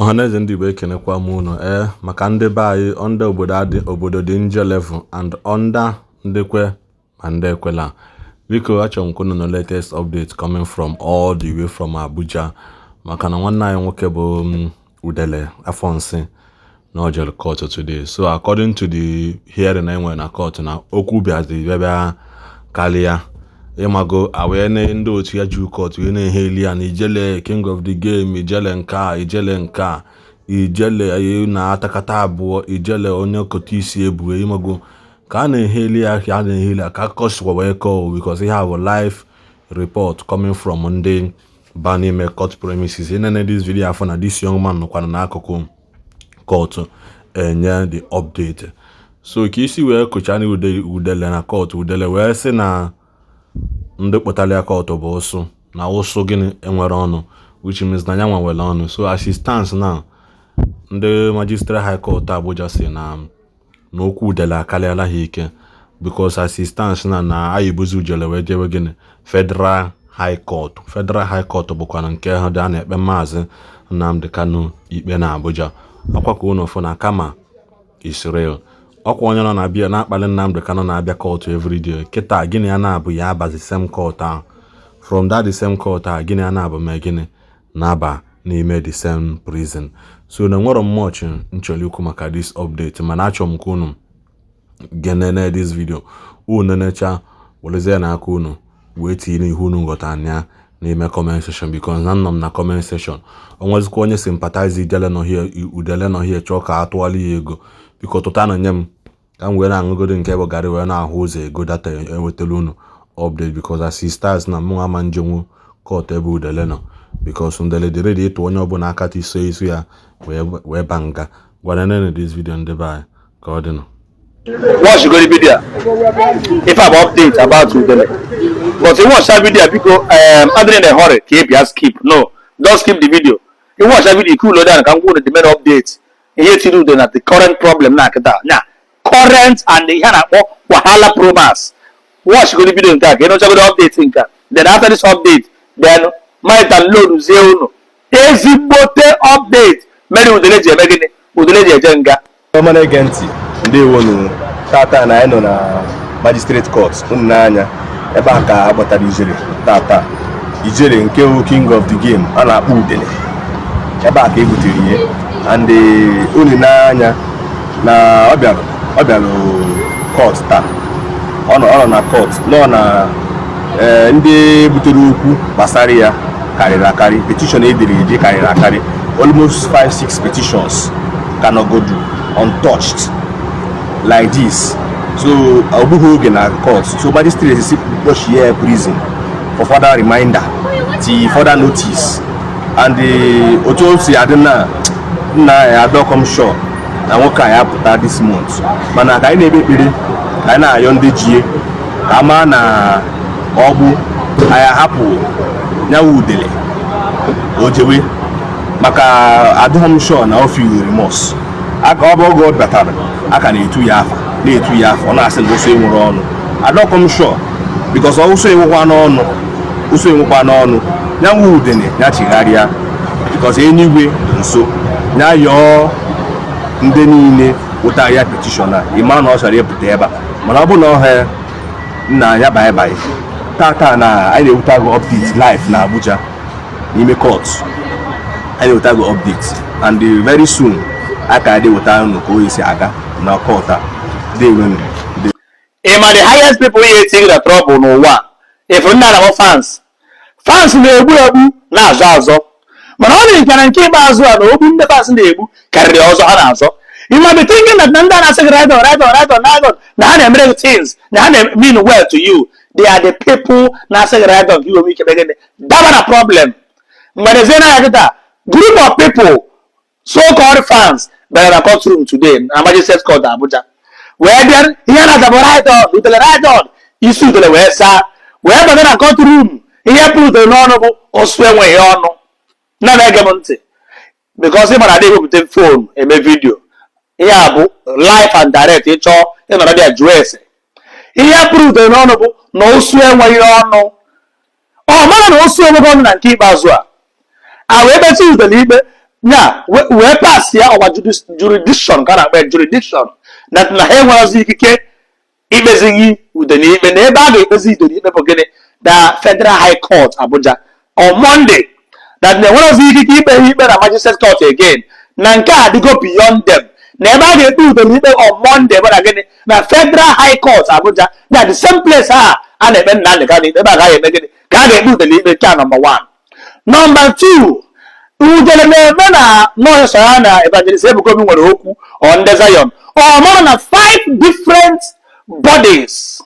Ọhaneze ndị Igbo, ekenekwa m unu. Ee, maka ndị be anyị under obodo adị, obodo dị njọ level and under ndị kwe ma ndị ekwela. Biko, achọrọ m ka unu nụ latest update coming from all the way from Abuja, maka na nwanne anyị nwoke bụ Udele afọ nsị na o jere court today. So according to the hearing enwere na court, na okwu bịazi bịa karịa, ịmago, awee na ndị otu ya ju court wee na-ehe eli ya na Ijele, king of the game, Ijele nke a, Ijele nke a, Ijele na-atakata abụọ, Ijele onye kote isi ebue. Ịmago ka a na-ehe eli ya, ka a na-ehe eli ya, ka akụkọ sikwa wee kọọ, because ihe a bụ live report coming from ndị ba n'ime court premises. Ịnene this video, afọ na this young man nọkwana n'akụkụ court enye the update. So ka isi wee kụcha Udele na court, Udele wee sị na ndị kpụtara ya court bụ ụsụ, na ụsụ gịnị enwere ọnụ, which means na ya nwa nwere ọnụ. So as it stands now, ndị Magistrate High Court Abuja si na n'okwu Udele akarịala ha ike, because as it stands now, na ayibuzi Udele wee jewe gịnị? Federal High Court. Federal High Court bụkwana nke ha dị a na-ekpe Maazị Nnamdi Kanu ikpe na Abuja. Ọkwa ka unu fụ na kama Israel ọkwa onye nọ na bịa na-akpali Nnamdi Kanu na-abịa court everyday. Kịta gịnị ya na-abụ ya abazi same court ahụ? From that the same court ahụ, gịnị ya na-abụ mee gịnị na-aba n'ime the same prison? So na nwere much nchọrọ ikwu maka this update, mana achọrọ m ka unu genene this video. Unu nenecha, werezie n'aka unu wee tinye n'ihu unu nghọta anya n'ime comment section, because na nọ m na comment section. O nwezikwa onye sympathize Ijele nọ here, Udele nọ here, chọọ ka a tụọla ya ego, biko tụta na nye m ka m wee na-aṅụgodo nke bụ garị wee na-ahụ ụzọ ego data enwetara unu update, because as it stands na mụ ama njenwu court ebe Udele nọ, because Udele dị ready ịtụ onye ọbụla aka iso isu ya wee ba nga. Gwara nene this video, ndị be anyị, ka ọ dịnụ. Watch go the video ife a bụ update about Udele, but you watch that video, biko, adịrị in a hurry ka ị bịa skip. No, don't skip the video. You watch that video, cool down, ka m gwa unu the main update, ihe tiri Udele na the current problem na kịta na current and ihe a na-akpọ wahala promas. Watch go the video nke a ka ị nụchagodo update nke a. Then after this update, then my download zie unu ezigbote update mere Udele ji eme gịnị, Udele ji eje nga. Ọma na-ege ntị, ndewonu. Tata na anyị nọ na magistrate court. Unu n'anya ebe a ka a gbatara Ijele tata, Ijele nke bụ king of the game a na-akpọ Udele. Ebe a ka e butere ihe and unu n'anya na ọ bịara court taa. Ọ nọ na court nọ na ndị butere okwu gbasara ya karịrị akarị. Petition edere ede karịrị akarị, almost 5 6 petitions ka nọgodu untouched like this. So ọ bụghị oge na court, so magistrate si kpọchie ya prison for further reminder till further notice. And otu o si adị na nna ya adọkọm sure na nwoke a ya pụta this month, mana ka anyị na-ekpe ekpere, ka anyị na-ayọ ndị jie ka a maa na ọ bụ anyị ahapụ nyawa Udele o jewe, maka adịghị m sure na o feel remorse. Aka ọ bụ oge ọ batara, a ka na-etu ya afa, na-etu ya afa, ọ na-asị na ụsọ enwere ọnụ. Adọkọ m sure, because ụsọ enwekwa n'ọnụ, ụsọ enwekwa n'ọnụ. Ya nwa Udene ya chigharịa, because eluigwe dị nso. Ya yọọ ndị niile wụtara ya petition a, ịma na ọ chọrọ ịpụta ebe a, mana ọ bụ na ọha nna ya bye bye. Tata na anyị na-eweta gị update live na Abuja n'ime court. Anyị na-eweta gị update and very soon a ka adị weta unu ka o si aga na court a. Dewenu. Ị ma the highest people ihe etinye na trouble n'ụwa, if ndị na-akpọ fans, fans na-egbu egbu na-azọ azọ, mana ọ dị na nke ikpeazụ a na ogbu ndị fans na-egbu karịrị ọzọ ha na-azọ. You might be thinking that na ndị a na-asị gị right on, right on, right on, right on, na ha na-emere gị things, na ha na-mean well to you. They are the people na-asị gị right on ka iwe ike gịnị daba na problem. Mgbe na ya kịta, group of people, so called fans, bịara na courtroom today na Magistrate Court Abuja wee bịa ihe na-azabụ "right on, Udele, right on". Isi Udele wee saa wee bata na courtroom. Ihe pụrụ Udele n'ọnụ bụ ụsụ enweghị ọnụ. Na na-ege m ntị, because ị mara adị ewepụta phone eme video. Ihe a bụ live and direct. Ịchọọ ịnọrọ bịa jụọ ese. Ihe pụrụ Udele n'ọnụ bụ na ụsụ enweghị ọnụ. Ọ mara na ụsụ enweghị ọnụ na nke ikpeazụ a wee kpesị Udele ikpe. Ya wee pass ya ọwa jurisdiction ka a na-akpọ ya jurisdiction that na ha enwerozi ikike ikpezighị Udele ikpe, na ebe a ga-ekpezi Udele ikpe bụ gịnị? Na Federal High Court, Abuja, on Monday, that na enwerozi ikike ikpe ha ikpe na Magistrate Court again, na nke a adịgo beyond them, na ebe a ga-ekpe Udele ikpe on Monday bụ na gịnị? Na Federal High Court, Abuja, na the same place a a na-ekpe Nnamdi Kanu ikpe, ebe a gaghị eme gịnị ka a ga-ekpe Udele ikpe. Nke a number one. Number two, Udele na-eme na nọọsụ so ya na Evangelist Ebuka Obi nwere okwu ọ ndị Zion. Ọ mara na five different bodies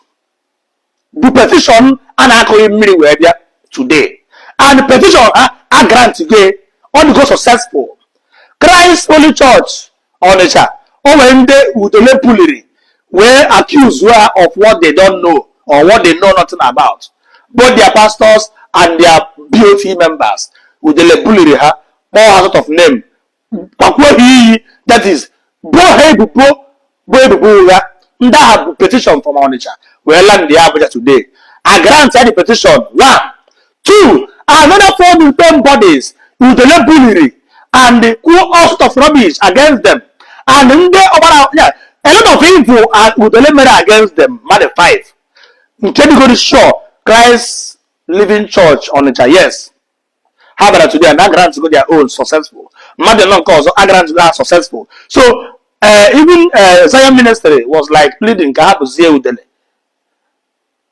bụ petition a na-akụghị mmiri wee bịa today, and petition ha a grant go, ọ dịgo successful. Christ Holy Church, Onitsha, o nwere ndị Udele puliri wee accuse ha of what they don't know or what they know nothing about. Both their pastors and their BOT members, Udele buliri ha, kpọọ ha sort of name, gbakwuo ha iyi, that is, boo ha ebubo, bụ ebubo ụgha. Ndị agha bụ petition from Onitsha wee land ya Abuja today. A grant ya the petition, one. Two, another four different bodies Udele buliri and kwuo all sort of rubbish against them and ndị ọgbara ya, a lot of evil and Udele mere against them, mmadụ five nke dịgoro sure. Christ Living Church, Onitsha, yes, ha bịara today and grant go their own successful. Mmadụ nọ nke ọzọ a grant go ha successful. So even Zion Ministry was like pleading ka ha bụzie Udele.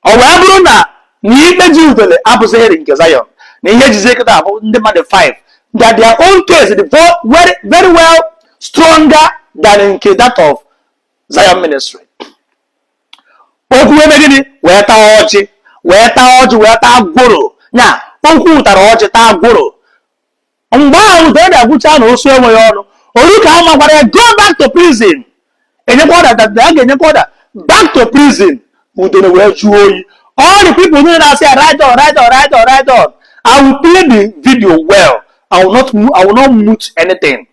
Ọ wee bụrụ na ikpe ji Udele abụzighịrị nke Zion, na ihe ejizie kịta abụ ndị mmadụ 5 that their own case dị very, very well stronger than nke that of Zion Ministry. Okwu eme gịnị? Wee taa ọjị, wee taa ọjị, wee taa gworo ya. Okwu tara ọjị, taa gworo. Mgbe ahụ Udele na-agwụcha na osu enweghị ọnụ oru ka a makwara ya, go back to prison. Enyekwa order that a ga-enyekwa order back to prison. Udele wee jụọ oyi. All the people niile na-asị ya, "Right on, right on, right on, right on." I will play the video well. I will not mute anything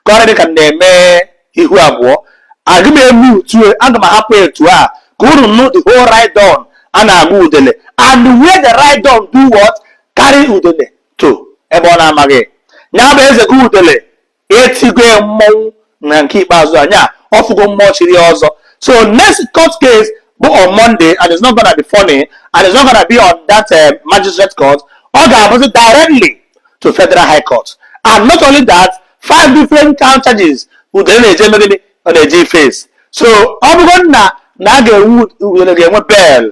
ka ọ dị ka m na-eme ihu abụọ. Aga m eme utu, aga m ahapụ etu a ka unu nụ the whole right on a na-agba Udele and where the right on do what carry Udele to ebe ọ na-amaghị ya bụ eze gị. Udele etigo ya mmọnwụ na nke ikpeazụ anya ọfụgo mmụọ chiri ya ọzọ. So next court case bụ on Monday, and it's not gonna be funny, and it's not gonna be on that magistrate court. Ọ ga-abụzi directly to Federal High Court. And not only that, five different count charges Udele na-eje eme gịnị? Ọ na-eje face. So ọ bụgo na a ga-enwe, Udele ga-enwe bail.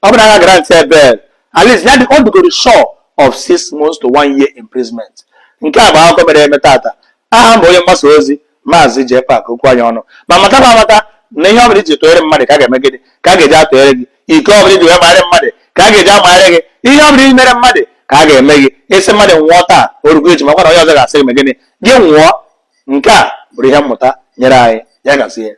Ọ bụrụ na a ga-grant ya bail, at least ya dị, ọ dịgoro sure of 6 months to one year imprisonment. Nke a bụ akụkọ mere eme tata. Aha m bụ onye mgbasa ozi, Maazị J Park. Okwu anya ọnụ ma matakwa amata na ihe ọbụla iji tụnyere mmadụ ka a ga-eme gịnị? Ka a ga-eji atụnyere gị. Ike ọbụla iji wee manyere mmadụ ka a ga-eji amanyere gị. Ihe ọbụla iji mere mmadụ ka a ga-eme gị. Isi mmadụ nwụọ taa, orugo eji makwa na onye ọzọ ga-asị gị mee gịnị? Gị nwụọ. Nke a bụrụ ihe mmụta nyere anyị. Ya gazie.